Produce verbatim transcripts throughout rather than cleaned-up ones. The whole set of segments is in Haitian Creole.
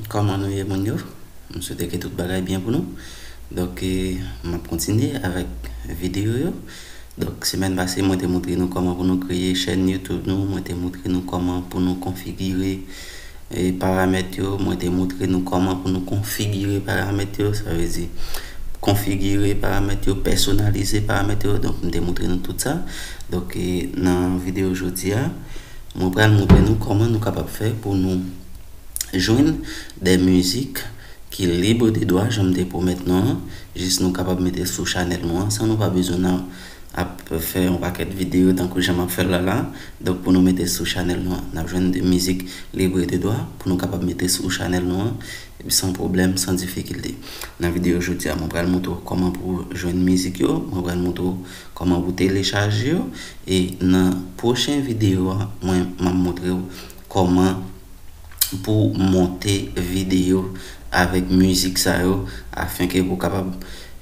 Kòman nou ye, moun yo? M swete ke tout bagay byen pou nou. Donk, eh, m ap kontinye avèk videyo yo. Donk, semèn pase, mwen te montre nou kòman pou nou kreye chèn YouTube nou. Mwen te montre nou kòman pou nou konfigire, eh, paramèt yo. Mwen te montre nou kòman pou nou konfigire paramèt yo. Sa vle di, konfigire paramèt yo, pèsonalize paramèt yo. Donk, m te montre nou tout sa. Donk, eh, nan videyo jodi a, mwen pral montre nou kòman nou kapab fè pou nou jwenn de mizik ki libre de dwa, jan m te pwomèt nou an, jis nou kapab mete sou chanèl nou an, san nou pa bezwen nan ap fè yon pakèt videyo tankou jan m ap fè l la la. Donk, pou nou mete sou chanèl nou an, n ap jwenn de mizik libre de dwa pou nou kapab mete sou chanèl nou an, san pwoblèm, san difikilte. Nan videyo jodi a, mwen pral montre w kòman pou w jwenn mizik yo, mwen pral montre w kòman pou w telechaje yo, e nan pwochen videyo a, mwen, m ap montre w kòman pou monte videyo avèk mizik sa yo, afenke pou w kapab,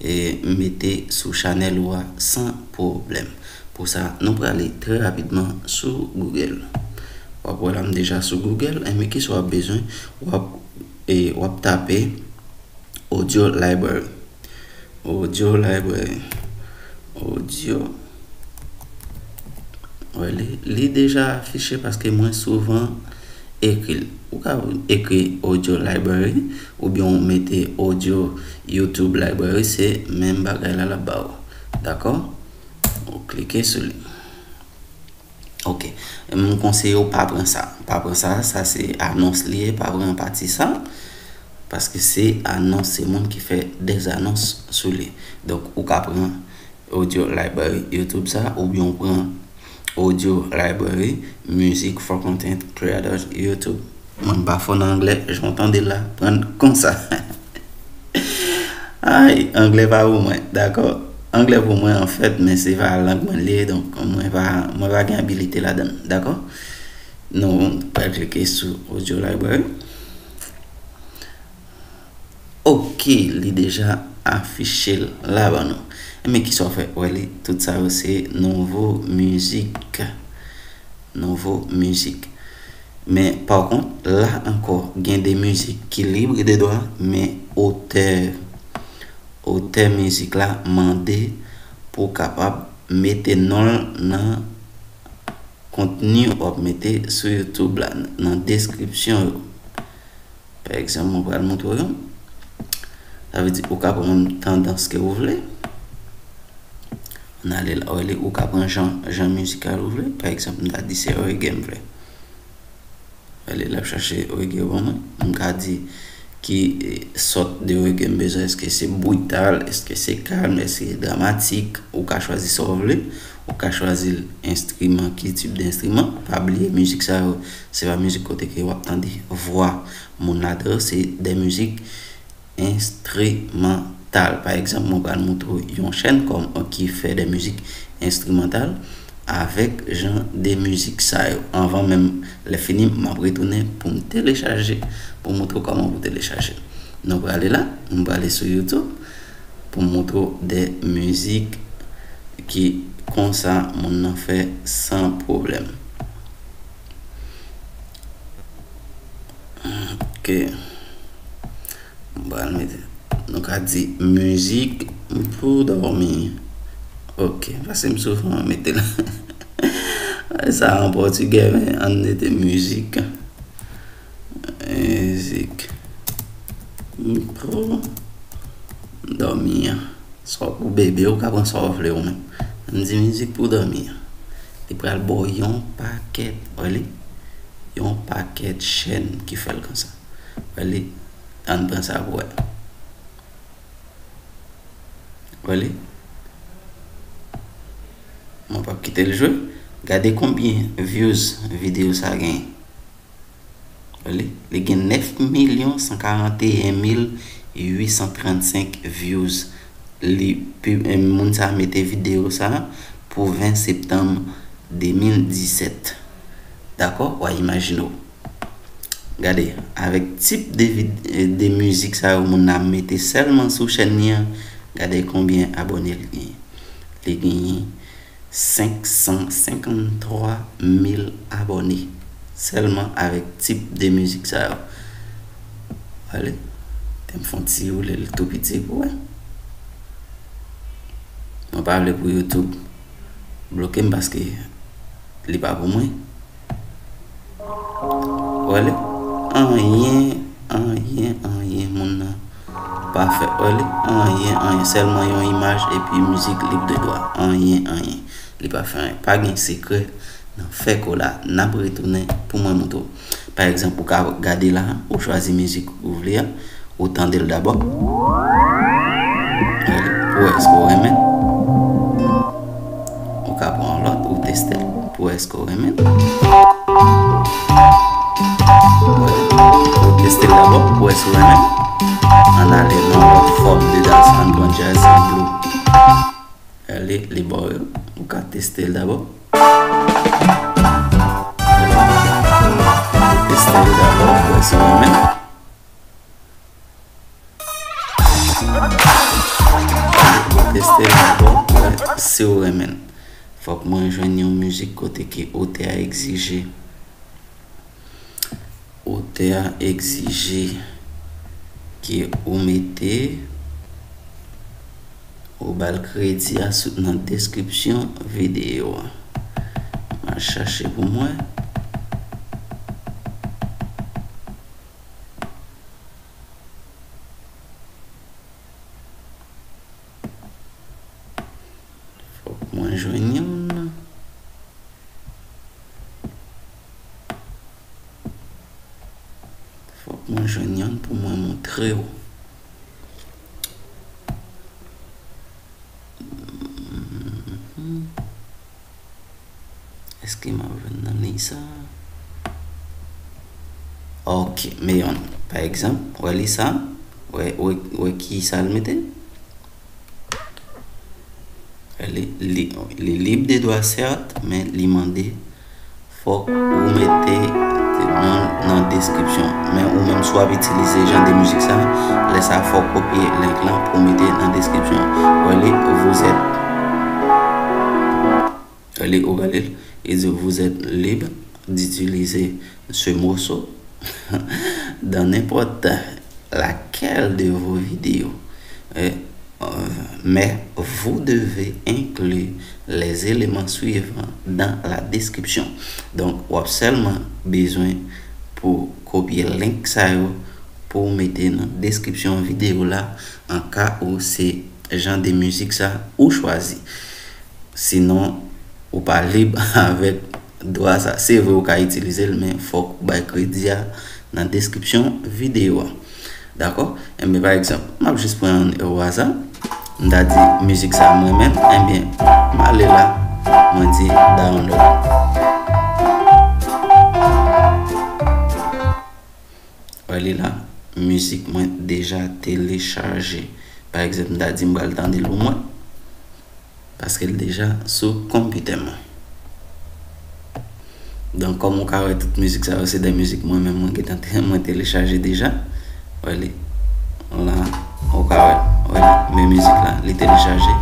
eh, mete sou chanèl ou a san pwoblèm. Pou sa, nou prale trè rapidman sou Google. W ap wè la, m deja sou Google, enben kisa w ap bezwen? W ap, eh, w ap tape Audio Library. Audio Library. Audio. Wè, li, li deja afiche paske mwen souvan ekri l. Ou ka ekri Audio Library oubyen ou mete Audio YouTube Library, se menm bagay la l ap ba w. Dakò? Ou klike sou li. Ok. M konseye w pa pran sa. Pa pran sa, sa se anons li ye, pa pran pati sa. Paske se anons, se moun ki fè dèzanons sou li. Donk, ou ka pran Audio Library YouTube sa, oubyen w pran Audio Library Music for Content Creators YouTube. Mwen pa fò nan anglè, jan w tande la, pran l konsa. Ay, anglè pa pou mwen, dakò? Anglè pou mwen, anfèt, men se pa lang mwen li ye, donk mwen pa, mwen pa gen abilite ladan l, dakò? Nou pral klike sou Audio Library. Ok, li deja afiche l la ban nou. Enben, kisa w fè? Wè li, tout sa yo se nouvo mizik. Nouvo mizik. Men, pa kont, la ankò, gen de mizik ki libre de dwa, men otè, otè mizik la mande pou w kapab mete non l nan kontni w ap mete sou YouTube la, nan deskripsyon yo. Pa egzanp, mwen pral montre w yon. Sa vle di, ou ka pran tandans ke ou vle. Ann ale la, ou ka pran jan, jan mizikal ou vle. Pa egzanp, m ta di se reggae m vle. Wè li, l ap chache reggae ban mwen. M ka di ki, eh, sòt de reggae m bezwen. Èske se brital? Èske se kalm? Èske se dramatik? Ou ka chwazi sa w vle. Ou ka chwazi l enstriman, ki tip de enstriman. Pa bliye, mizik sa yo, se pa mizik kote ke w ap tande vwa moun ladan yo. Se de mizik enstrimantal. Pa egzanp, mwen pral montre w yon chèn kòm, ki fè de mizik enstrimantal avèk jan de mizik sa yo. Anvan menm lè fini, m ap retounen pou m telechaje, pou m montre w kòman pou telechaje. Nou prale la, m prale sou YouTube pou m montre w de mizik ki konsa moun nan fè san pwoblèm. Ok. M pral mete, nou ka di mizik pou dòmi. Ok, paske m souvan mete l. Sa an pòtigè, men ann mete mizik. Mizik pou dòmi an. Sa w pou bebe, ou ka pran sa w vle ou menm. Ann di mizik pou dòmi an. Li pral ba w yon pakèt, wè li? Yon pakèt chèn ki fè l konsa. Wè li? Ann pran sa pou wè. Wè li? Mwen p ap kite l jwe. Gade konbyen views videyo sa genyen. Li, li gen nèf milyon san karanteyen mil uit san trannsenk views. Li, pi, eh, moun sa mete videyo sa pou ven septanm de mil disèt. Dakò? W a imajine w. Gade, avèk tip de vid-, eh, de mizik sa yo moun nan mete sèlman sou chèn li an, gade konbyen abòne li genyen. Li genyen senk san senkanntwa mil abòne sèlman avèk tip de mizik sa yo. Ale, te m fè yon ti woule l tou piti pou wè. Mwen pa vle pou YouTube bloke m paske li pa pou mwen. Wè li? Anyen, anyen, anyen moun nan pa fè. Wè li? Anyen, anyen. Sèlman yon imaj epi mizik lib de dwa. Anyen, anyen. Li pa fè anyen. Pa gen sekrè nan fè kola. N ap retounen pou mwen montre w. Pa egzanp, ou ka gade la, ou chwazi mizik ou vle a, ou tande l dabò. Pou wè èske w renmen. Ou ka pran yon lòt, ou teste l, pou wè èske w renmen. Ou teste l dabò, pou wè si w renmen. Ann ale nan lòt fòm de dans, ann pran jazz, ann blue. Ale, li ba w yo. Ou ka teste l dabò. Teste l dabò, pou wè si w renmen. Teste l dabò, pou wè si w renmen. Fòk mwen jwenn yon mizik kote ke otè a egzije. Otè a egzije ke ou mete, ou ba l kredi a sou, nan deskripsyon videyo a. M al chache pou mwen. Fòk mwen jwenn youn. Fòk mwen jwenn youn pou mwen montre w. Mhm. Èske m ap jwenn nan liy sa? Ok, men youn. Pa egzanp, wè li sa? Wè, wè, wè ki sa l mete? Li, li, li lib de dwa, sèt, men li mande fòk ou mete non nan deskripsyon. Men ou menm, si w ap itilize jan de mizik sa, lè sa fòk kopye link lan pou mete nan deskripsyon. Wè li, vous êtes, wè li, ou gade l, li di, vous êtes libre d'utiliser ce morceau dans n'importe laquelle de vos vidéos. Eh, euh, mais vous devez inclure les éléments suivants dans la description. Donk, w ap sèlman bezwen pou kopye link sa yo pou w mete nan deskripsyon videyo la, an ka ou se jan de mizik sa ou chwazi. Sinon, ou pa lib avèk dwa sa. Se vre ou ka itilize l, men fòk ou bay kredi a nan deskripsyon videyo a. Dakò? Enben, pa egzanp, m ap jis pran yon o aza. M ta di mizik sa mwen menm, enben, m ale la, mwen di download. Wè li la, mizik mwen deja telechaje. Pa egzanp, m ta di m pral tande l pou mwen. Paske l deja sou konpitè mwen. Donk, kòm ou ka wè, tout mizik sa yo, se de mizik mwen menm mwen gentan te, mwen telechaje deja. Wè li. La, ou ka wè. Wè li. Men mizik la, li telechaje.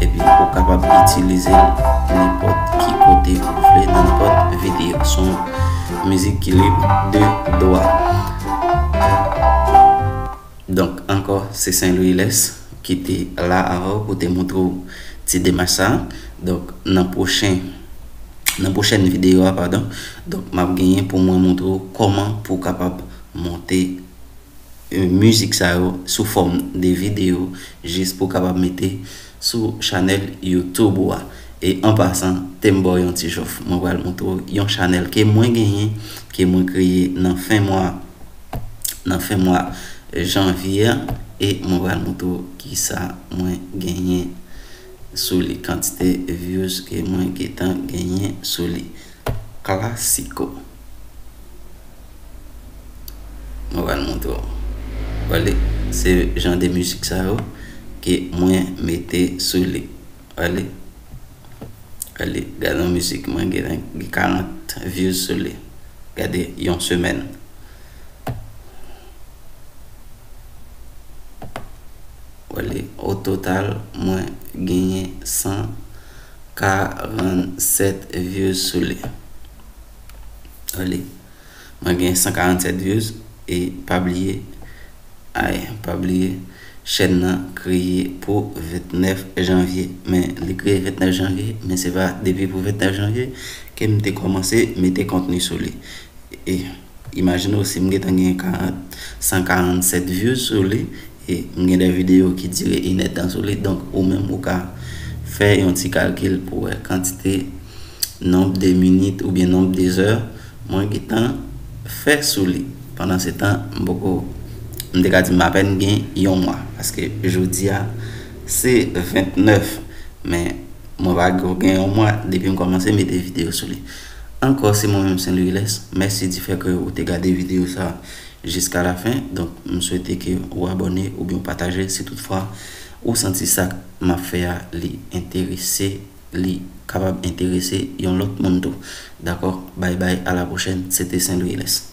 Epi, ou kapab itilize l nenpòt ki kote ou vle, nan nenpòt videyo. Se yon mizik ki lib de dwa. Donk, ankò, se Saint Louis Lès ki te la avè w pou te montre w ti demach sa. Donk, nan pwochen, nan pwochèn videyo a, padon, donk, m ap genyen pou mwen montre w kòman pou w kapab monte, eh, mizik sa yo sou fòm de videyo, jis pou w kapab mete sou chanèl YouTube ou a. E an pasan, te m ba w yon ti jòf. Mwen pral montre w yon chanèl ke mwen genyen, ke mwen kreye nan fen mwa, nan fen mwa janvye a, e mwen pral montre w kisa mwen genyen sou li, kantite views ke mwen gentan genyen sou li. Klasiko. Mwen pral montre w. Wè li, se jan de mizik sa yo ke mwen mete sou li. Wè li. Wè li, gade yon mizik mwen gen, gen karant views sou li. Gade, yon semèn. Wè li, o total, mwen genyen san karannsèt views sou li. Wè li, mwen genyen san karannsèt views, e pa bliye, Ay, pa bliye, chèn nan kreye pou vennèf janvye. Men li kreye vennèf janvye, men se pa depi pou vennèf janvye ke m te kòmanse mete kontni sou li. E imajine w, si m gentan gen karant, san karannsèt views sou li, e m gen de videyo ki dire inèdtan sou li, donk ou menm ou ka fè yon ti kalkil pou wè kantite nonb de minit oubyen nonb de zè mwen gentan fè sou li. Pandan se tan, m poko, m te ka di m apèn gen yon mwa, paske jodi a se vennèf, men mwen pa gen yon mwa depi m kòmanse mete videyo sou li. Ankò, se mwen menm, Saint Louis Lès. Mèsi di fè ke ou te gade videyo sa jiska la fen. Donk, m swete ke ou abòne oubyen ou pataje si toutfwa ou santi sa m ap fè a li enterese, li kapab enterese yon lòt moun tou. Dakò? Bye bye, à la prochaine. Se te Saint Louis Lès.